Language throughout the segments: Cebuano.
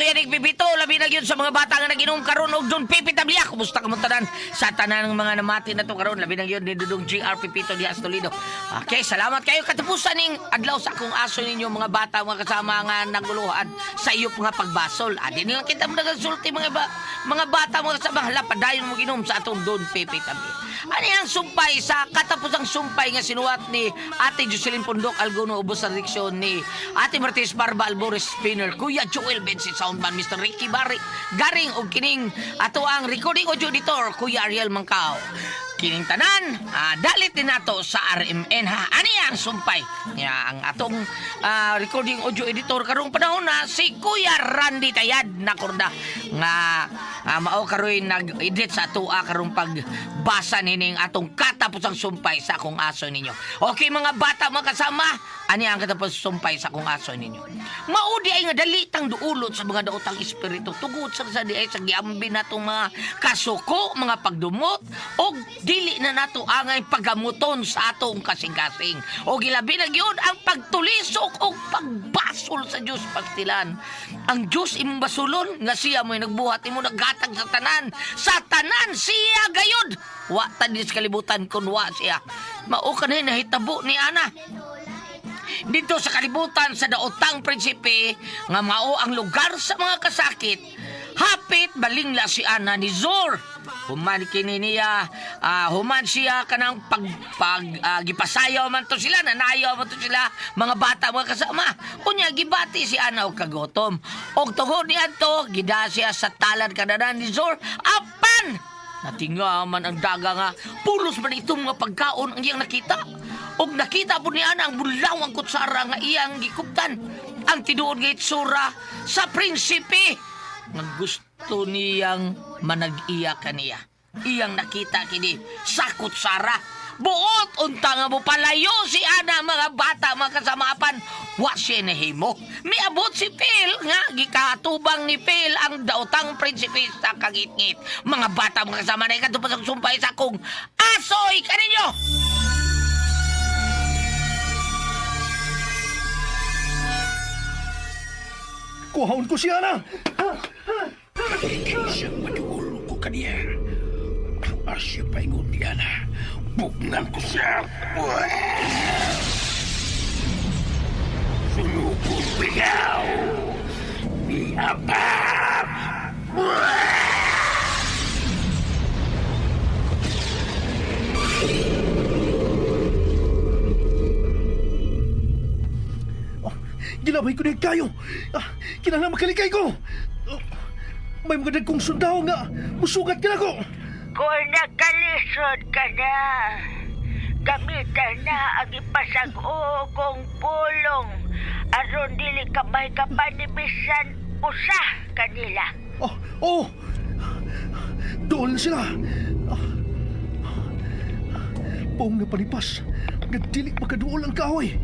Kuya Nick Pipito, labi na gyud sa mga bata nga naginom karon og Don Pepe Tablia. Kumusta ka tanan sa tanan ng mga namati na to karon? Labi na gyud ni Dudong GR Pipito diha sa Toledo. Okay, salamat kayo. Katapusan ning adlaw sa akong aso ninyo mga bata, mga kasama nga naguluhan sa iyo nga pagbasol. Adi na lang kita mo nagasulti mga mga bata, mga kasama, hala padayon mo ginom sa atong Don Pepe Tablia. Ano ang sumpay sa katapusang sumpay nga sinuwat ni Ate Jocelyn Pundok Alguno ubos sa direksyon ni Ate Martis Barba Albores Spinner, Kuya Joel Bensi Soundman, Mr. Ricky Barry Garing og kining ato ang recording audio editor Kuya Ariel Mangkao. Kining tanan, dalit din nato sa RMN ha. Ani ang sumpay? Ya, ang atong recording audio editor karong panahon na si Kuya Randy Tayad nakorda nga mao karoy nag-edit sa atoa karong pagbasa nining atong katapusang sumpay sa akong aso ninyo. Okay mga bata, mga kasama, ani ang katapusang sumpay sa akong aso ninyo. Maudi ay nga dali tang duulot sa mga daotang espiritu tugod sa di ay sa giambi natong mga kasuko, mga pagdumot og dili na nato angay pagamuton sa atong kasing-kasing. O gilabi na gyud ang pagtulisok og pagbasol sa Dios pastilan. Ang Dios imong basulon nga siya mo'y nagbuhat imo naggatag sa tanan. Sa tanan siya gayud. Wa ta sa kalibutan kun wa siya. Mao kanay nahitabo ni Ana. Dito sa kalibutan sa daotang prinsipe nga mao ang lugar sa mga kasakit, hapit balingla si Ana ni Zor. Human kini niya, human siya kanang pag, pag gipasayaw man to sila, nanayaw man to sila, mga bata, mga kasama. Unya, gibati si Ana og kagutom. Og tungod niadto, gida siya sa talad kadanan ni Zor, apan! Natinga man ang daga nga, pulos man itong mga pagkaon ang iyang nakita. Og nakita po ni Ana ang bulawang kutsara nga iyang gikuptan. Ang tinuod nga itsura sa prinsipe nga gusto niyang manag-iya kaniya. Iyang nakita kini sa kutsara. Buot unta nga mo palayo si Ana mga bata mga kasamapan. Wa siya nahimo. Miabot si Phil nga gikatubang ni Phil ang daotang prinsipe sa kangitngit. Mga bata mga kasama na ikatupasang sumpay sa akong asoy kaninyo. Kuhaon ko si Ana! Kaysa maduol ko kaniya. Asya paingon ni Ana. Bugnan ko siya. Sunukong bigaw. Iabab. Oh, gilabay ko niya kayo. Kinahanglan makalikay ko. Oh, may mga dagkong sundao nga musugat ka na ko. Kung nakalisod ka na, gamitan na ang ipasag-o kong pulong aron dili ka may kapanibisan usa kanila. Oh, oh! Doon na sila. Buong na panipas, nga dili makaduol ang kahoy.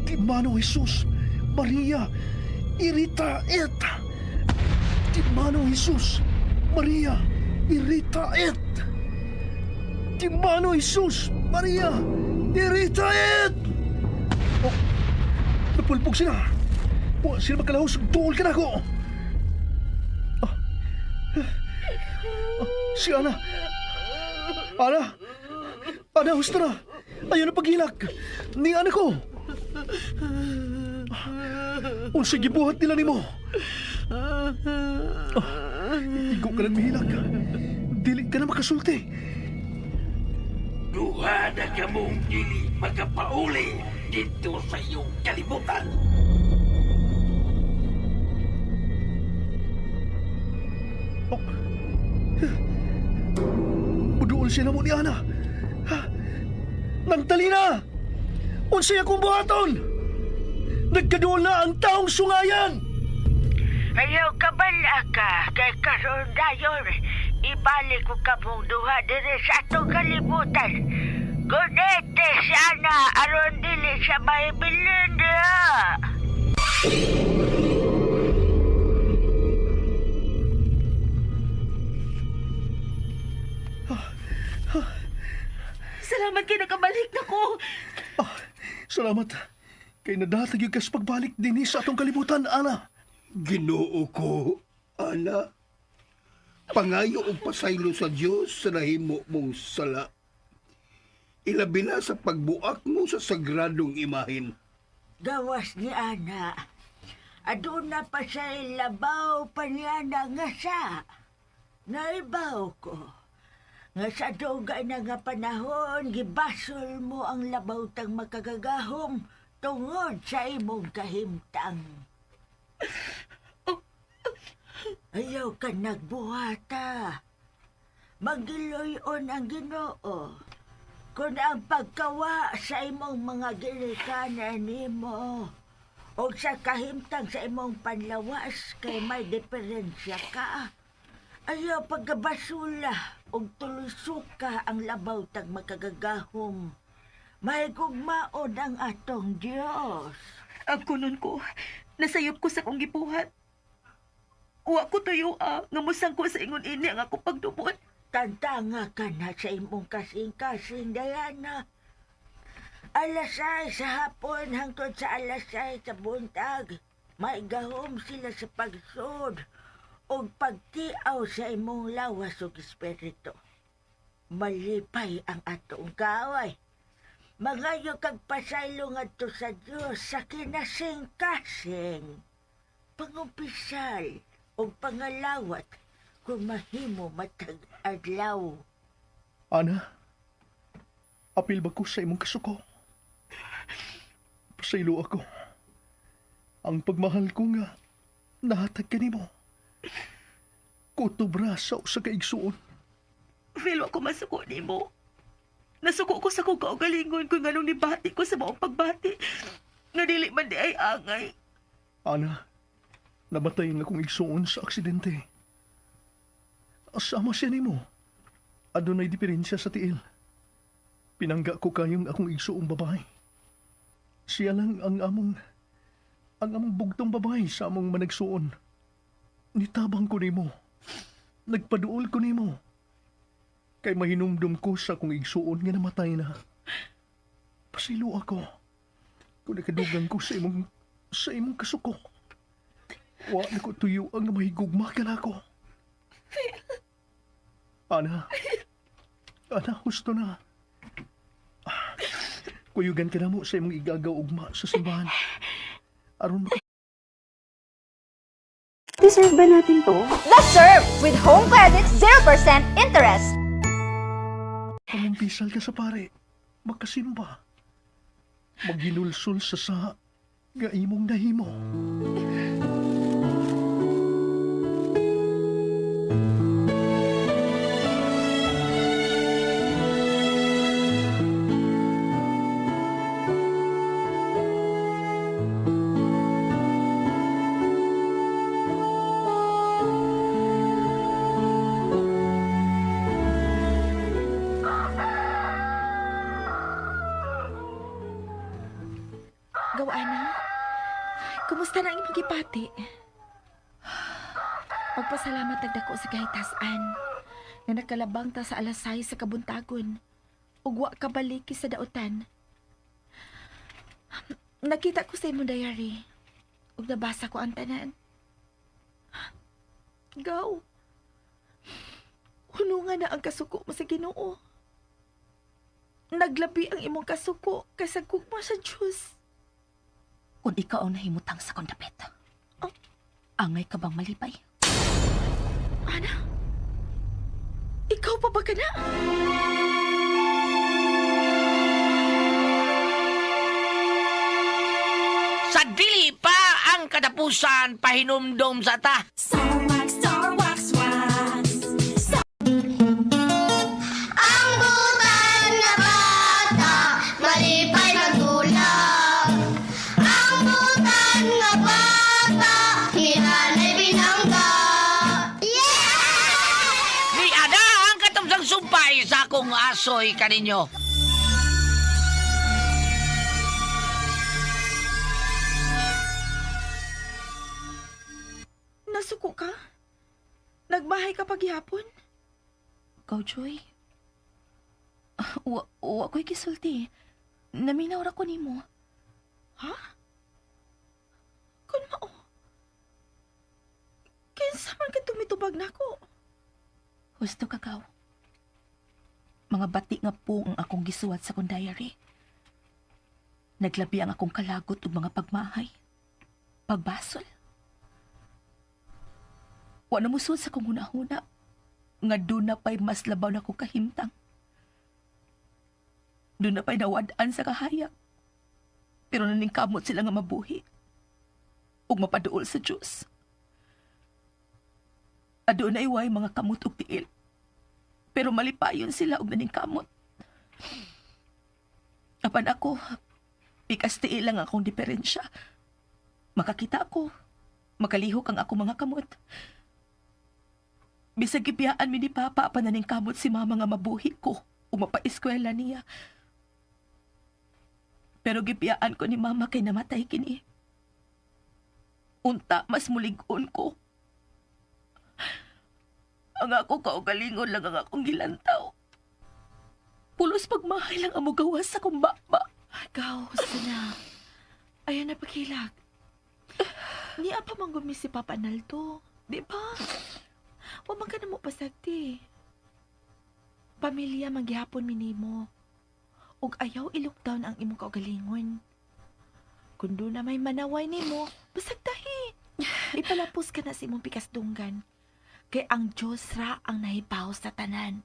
Di mano Jesus, Maria, irita et. Di mano Jesus, Maria, irita et. Di mano Jesus, Maria, irita et. Oh, napulpog sila. Wa sila makalahos, duol ka na ako. Si Ana. Ana! Ana, husto na! Ayaw na paghilak! Ni Ana ko! Unsa gibuhat nila nimo? Igo ka lang mihilak. Dili ka na makasulti. Duha na kamong dili makapauli dito sa iyong kalibutan. Oh. Muduol siya na mo ni Ana. Ha? Nangtali na! Unsay akong buhaton? Nagkaduol na ang taong sungayan! Ayaw ka balaka, kay karon dayon, ibalik ko kamong duha diri sa atong kalibutan. Gunete si Ana, aron dili siya mahibilin diha. Salamat kay nakabalik na ko. Ah, salamat. Kay nadatag yung kas pagbalik dinhi sa atong kalibutan, Ana. Ginoo ko, Ana. Pangayo og pasaylo sa Dios sa nahimo mong sala. Ilabi na sa pagbuak mo sa sagradong imahin. Gawas ni Ana. Aduna pa sa labaw pa ni Ana nga sa. Naibaw ko. Nga sa dugay na nga panahon, gibasol mo ang labaw tang makagagahom tungod sa imong kahimtang. Ayaw ka nagbuhata. Magiloy-on ang Ginoo. Kung ang pagkawa sa imong mga ginikanan nimo o sa kahimtang sa imong panlawas kay may diferensya ka. Ayaw pagkabasula og tuloy-suka ang labaw tag makagagahom. May gugmaon ang atong Dios. Ang kunon ko, nasayop ko sa kong gibuhat. Wa ko tuyo ah, nga musangko sa ingon ini ang akong pagdumot. Tantanga ka na sa imong kasing-kasing, Diana. 6:00 sa hapon hangtod sa 6:00 sa buntag, may gahom sila sa pagsud o pagtiaw sa imong lawas ug espiritu. Malipay ang atong kaaway. Mangayo kag pasaylo ngadto sa Dios sa kinasing-kasing. Pangumpisal o pangalawat kung mahimo matag adlaw. Ana, apil ba ko sa imong kasuko? Pasaylo ako. Ang pagmahal ko nga, nahatag kanimo. Kutubra sa usa ka igsuon. Phil, wa ko masuko nimo. Nasuko ko sa kong kaugalingon kung anong nibati ko sa maong pagbati. Nga dili man di ay angay. Ana, namatay ang akong igsuon sa aksidente. Asama siya nimo. Adunay diferensya sa tiil. Pinangga ko kayong akong igsuong babae. Siya lang ang among bugtong babae sa among managsuon. Nitabang ko nimo. Nagpaduol ko nimo. Kay mahinumdum ko sa akong igsuon nga namatay na. Pasilo ako. Kung nakadugang ko sa imong kasuko. Wa na ko tuyo ang mahigugma ka na ako. Ana. Ana, husto na. Kuyugan ka na mo sa imong igagaw ugma sa simbahan. Aron maka Deserve ba natin to? Deserve with home credit 0% interest. Pamumpisal ka sa pare. Makasimba. Maghinulsol sa nga imong nahimo. Gaw, Ana. Kumusta na ang imong gipati? Pagpasalamat tagdako sa kahitasan nga nakalabang ta sa 6:00 sa kabuntagon ug wa ka baliki sa dautan. Nakita ko sa imong diary ug nabasa ko ang tanan. Gaw. Hunungan na ang kasuko mo sa Ginoo. Naglabi ang imong kasuko kaysa gugma sa Diyos. Kung ikaw ang nahimutang sa kong dapit, Oh. angay ka bang malipay? Ana? Ikaw pa ba ka na? Sa dili pa ang katapusan, pahinumdom sa ta. Ang butan na bata, malipay magulak. Ang butan nga bata, hinanay binangga. Yeah! Ni Ada ang katapusang sumpay sa akong asoy kaninyo. Nasuko ka? Nagbahay ka paghihapon? Ikaw, Joy? Wa ko'y gisulti. Naminaw ra ko nimo. Ha? Kun mao. pagtubag nako. Husto ka, Gaw. Mga bati nga po ang akong gisuwat sa kong diary. Naglabi ang akong kalagot ug mga pagmahay. Pagbasol. Wa na musul sa kong hunahuna nga doon na pa'y mas labaw na kong kahimtang. Doon na pa'y nawad-an sa kahayag. Pero naningkamot sila nga mabuhi ug mapaduol sa Diyos. Aduna iway mga kamot ug tiil. Pero malipayon sila og naningkamot. Apan ako, pikas tiil lang akong diferensya. Makakita ako, makalihok ang ako mga kamot. Bisag gibiyaan mi ni Papa apan naningkamot si Mama nga mabuhi ko ug mapaeskwela niya. Pero gibiyaan ko ni Mama kay namatay kini. Unta mas mulig-on ko. Ang ako kaugalingon lang ang akong gilantaw. Pulos pagmahay lang ang mugawas sa kong baba. Gaw, husto na. Ayan na pagkilak. Niya pa man gumi si Papa Naldo. Di ba? Wa man ka na mo pasagdi. Pamilya manggihapon minimo. Ug ayaw i-lockdown ang imong kaugalingon. Kung doon na may manaway nimo, pasagdahi. Ipalapos ka na sa imong pikas dunggan. Kay ang Diyos ra ang nahibaw sa tanan.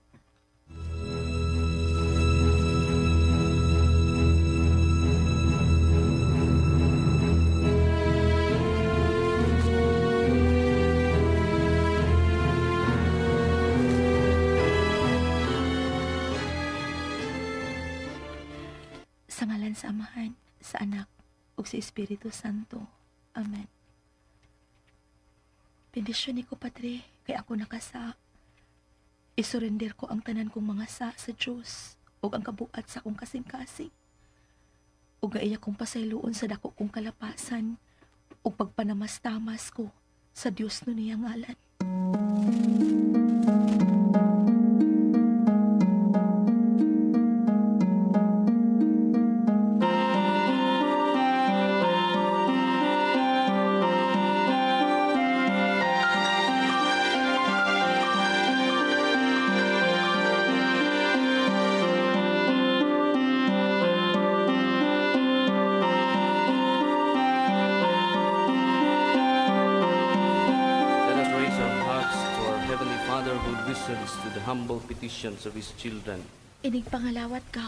Sa ngalan sa Amahan, sa Anak, ug sa Espiritu Santo. Amen. Bendisyon ni ko, Padre, kay ako nakasa. Isurrender ko ang tanan kong mga sa sa Diyos ug ang kabuat sa akong kasing-kasing. Ug nga iya kong pasayloon sa dako kong kalapasan ug pagpanamastamas ko sa Dios no niya ngalan. Let us raise our hearts to our Heavenly Father who listens to the humble petitions of His children. Inig pangalawat ka,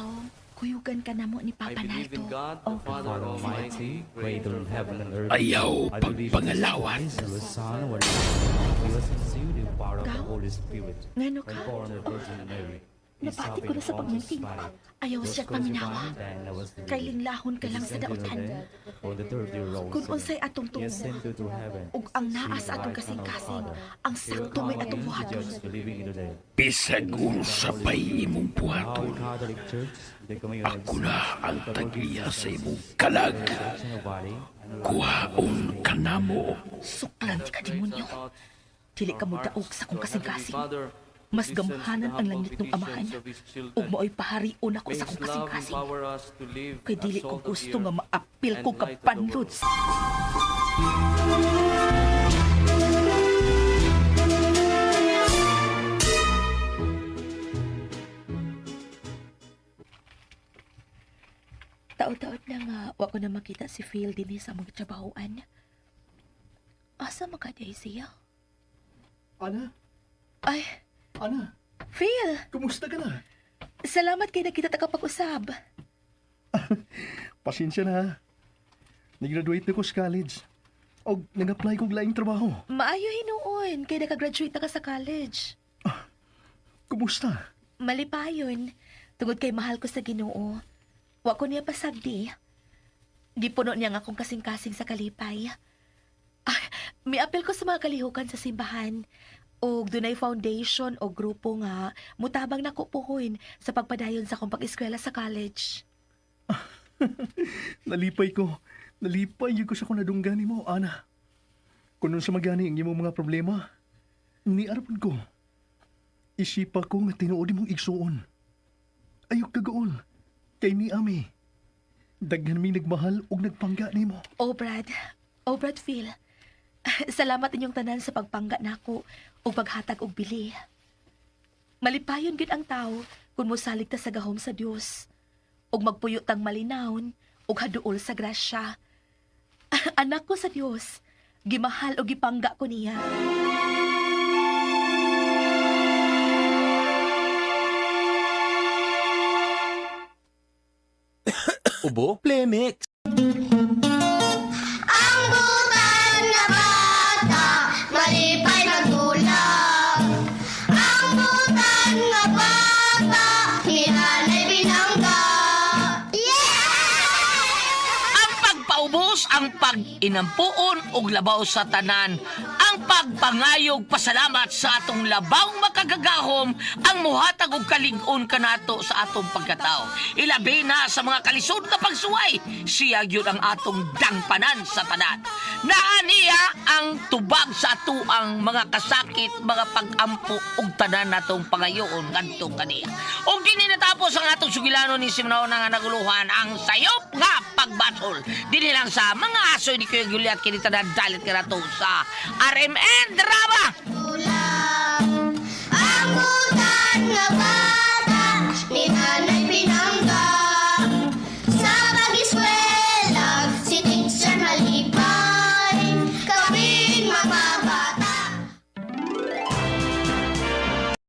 kuyugan ka na mo ni I Papa believe in Naldo. God, the Father Father Almighty, Almighty, creator of heaven and earth. Ayaw I believe in Jesus pagpangalawat. Christ, the Son of God. He was conceived in power of the Gaw? Holy Spirit. Ngano When ka? born of Virgin Mary, he Nabati suffered ko na sa in Pontius pagmangking. Pilate. Ayaw Was siya paminawa. crucified and was Kay buried. linglahon ka He lang sa descended dautan. on the dead on the third day rose Kung again. unsay atong He tungo, ascended to heaven. ug ang naa He is sa atong right hand of the kasing-kasing, Father. ang He will sakto come may atong again to buhaton. judge the living and the dead. Bisag unsa pa'y imong Our buhaton, Catholic Church, the communion of ako na saints, ang the tag-iya forgiveness sa of imong sins, kalag. the resurrection of body, and the life Kuhaon ka namo. Suklan Let us ka raise our demonyo. thoughts, Dili our ka mo hearts daog sa to akong our Heavenly kasing-kasing. Father who Mas listens to the gamhanan ang humble langit ng petitions amahan of His ug children. mao'y paharion ako May sa His akong love kasing-kasing. empower us to live Kay as dili ko salt of the gusto nga earth maapil and ko light of the kapanlod world. Taod-taod na nga, wa ko na makita si Phil dinhi sa among trabahoan. Asa makadiay siya? Ana, Ay, Ana, Phil! kumusta ka na? Salamat kay nakita ta kapag-usab. Pasensya na ha. Nag-graduate na ko sa college. O nag-apply kog laing trabaho. Maayo hinuon kay nakagraduate na ka sa college. Kumusta? Malipayon, tungod kay mahal ko sa Ginoo. Wa ko niya pasagdi. Gipuno niya nga akong kasing-kasing sa kalipay. Ah, miapil ko sa mga kalihukan sa simbahan. Og dunay foundation o grupo nga mutabang nako puhon sa pagpadayon sa akong pag-eskwela sa college. Nalipay ko. Nalipay yun ko sa kung nadunggan mo, Ana. Kung sa magani ang imong mga problema, niarapon ko. Isipa ko nga tinuod imong igsuon. Ayok kagaol. Kay ni Ami. Daghan mi nagmahal ug nagpangga nimo. Oh, Brad. Oh, Brad Phil. Salamat inyong tanan sa pagpangga nako. Ug paghatag og bili. Malipayon gid ang tao kung mosalig ta sa gahom sa Dios. Ug magpuyo tang malinawon ug haduol sa grasya. Anak ko sa Dios, gimahal og gipangga ko niya. Ubo, Plemix. Ang butan nga bata, malipay magdulak. Ang butan nga bata, hinanay binangga. Yeah! Ang pagpaubos, ang pag-inampuon og labaw sa tanan, ang pagpangayog pasalamat sa atong labaw makagagahom, ang muhatag og kalig-on kanato sa atong pagkatao. Ilabi na sa mga kalisod nga pagsuway, siya gyud ang atong dangpanan sa tanan. Naa niya ang tubag sa atuang mga kasakit, mga pag-ampo ug tanan natong pangayoon ngadto kaniya. Ug dinhi natapos ang atong sugilanon ni Simnaon nga naguluhan ang sayop nga pagbasol. Dinhi lang sa mga aso ni Kuya Gulyat kini tanan dalit kanato sa RMN Drama.